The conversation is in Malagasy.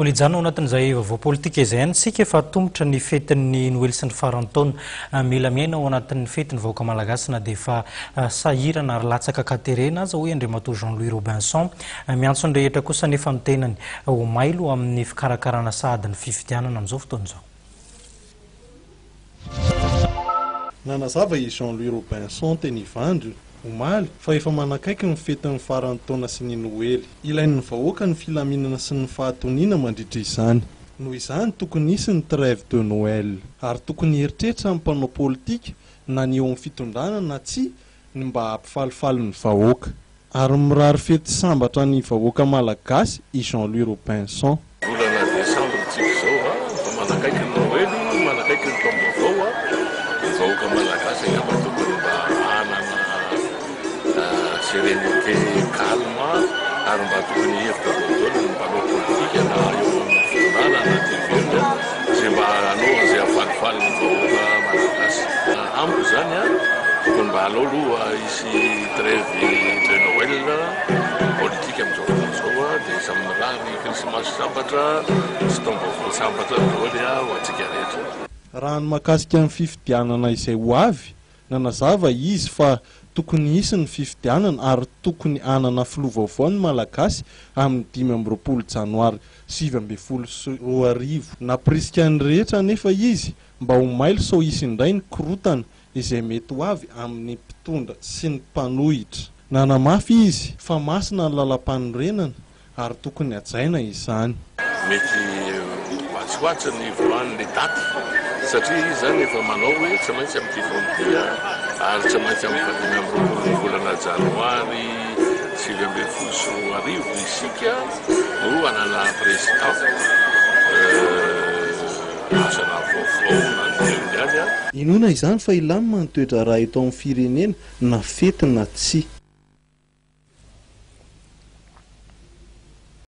Mbola hijanona ao anatin'izay vaovao politika izay ihany isika, efa atomotra ny fetin'ny Noely sy ny faran'ny taona. Mila miaina ao anatin'ny fety ny vahoaka malagasy na dia efa sahirana ary latsaka an-katerena aza, hoy Andriamatoa Jean Louis Robinson. Miantso ny rehetra kosa anefa ny tenany ho mailo amin'ny fikarakarana sahady ny fifidianana amin'izao fotoana izao. Nanazava i Jean Louis Robinson teny Ivandry, omaly, fa efa manakaiky ny fetin'ny faran'ny taona sy ny Noely. Ilain'ny vahoaka ny filaminana sy ny fahatoniana mandritra izany. Noho izany, tokony hisy ny trêve de Noël. Ary tokony hieritreritra ny mpanao politika, na ny eo amin'ny fitondrana na tsia, ny mba hampifalifaly ny vahoaka. Ary mirary fety sambatra ny vahoaka malagasy i Jean Louis Robinson. Volana desambra tsika izao a, fa manakaiky ny Noely, manakaiky ny taom-baovao a, ny vahoaka malagasy angamba tokony mba hanana sérénité, calme ary mba tokony hihevitra daholo ny mpanao politika na eo amin'ny fitondrana na aty ivelany a, izay mba hanao an'izay hahafalifaly ny vahoaka malagasy. Amiko izany a, tokony mba alao aloha hisy trêve de Noël politique amin'izao fotoana izao a, dia samy mirary krismasy sambatra sy taom-baovao sambatra daholo ho antsika rehetra. Raha ny mahakasika ny fifidianana izay ho avy, nanazava izy fa tokony hisy ny fifidianana ary tokony hanana filoha vaovao ny Malagasy amin'ny 25 janoary 2019. Nampirisika ny rehetra anefa izy mba ho mailo sao hisy indray ny korontana izay mety ho avy amin'ny mpitondra sy ny mpanohitra. Nanamafy izy fa masina ny lalampanorenana ary tokony hajaina izany. Mety ho atsy ho atsy ny voahan'ilay daty satria izy izany efa manao hoe tsy maintsy amin'ity taona ity ary tsy maintsy amin'ny fahadimy amby roapolon'ny volana janoary 2019 isika no hanana président asa na vaovao na ny teo ihany. Inoana izany fa hilamina ny toe-draharaha eto amin'ny firenena na fety na tsia.